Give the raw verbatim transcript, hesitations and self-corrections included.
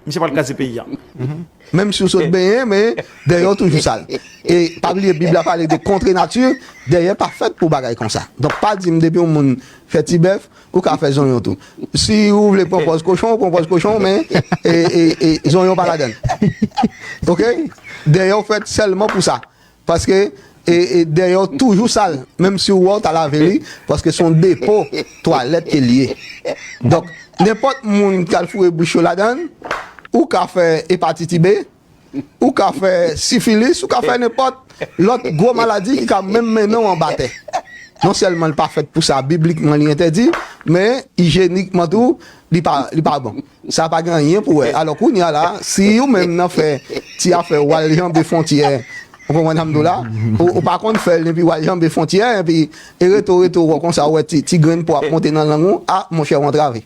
Misye pral kraze peyi a. Menm si w sot benyen, men dèyè w toujou sal. E pa bliye, Bib la pale de contre nature, dèyè pa fèt pou bagay konsa. Donk, pa di m depi yon moun fè ti bèf, ou ka fè zonyon tou. Si ou vle pran pòz kochon, ou pran pòz kochon, men e, e, e, zonyon pa ladan l. Oke? Dèyè w fèt sèlman pou sa. Paske e, e, dèyè w toujou sal, menm si w wè w ta lave li, paske se yon depo twalèt ke l ye. Donk, nenpòt moun k al foure bouch yo ladan l, ou ka fè epatit B, ou ka fè sifilis, ou ka fè nenpòt lòt gwo maladi ki ka menm mennen w anba tè. Non sèlman l pa fèt pou sa, biblikman li entèdi, men ijyenikman tou, li pa, li pa bon. Sa pa gen anyen pou wè. Alò, kounye a la, si ou menm nan fè ti afè w al janbe fwontyè, ou konprann sa m di w la? Ou, ou pa konn fè l, epi w al janbe fwontyè, epi e reto, reto, w wè konsa, w wè ti, ti grenn po ap monte nan lang ou, a, monchè, w antrave.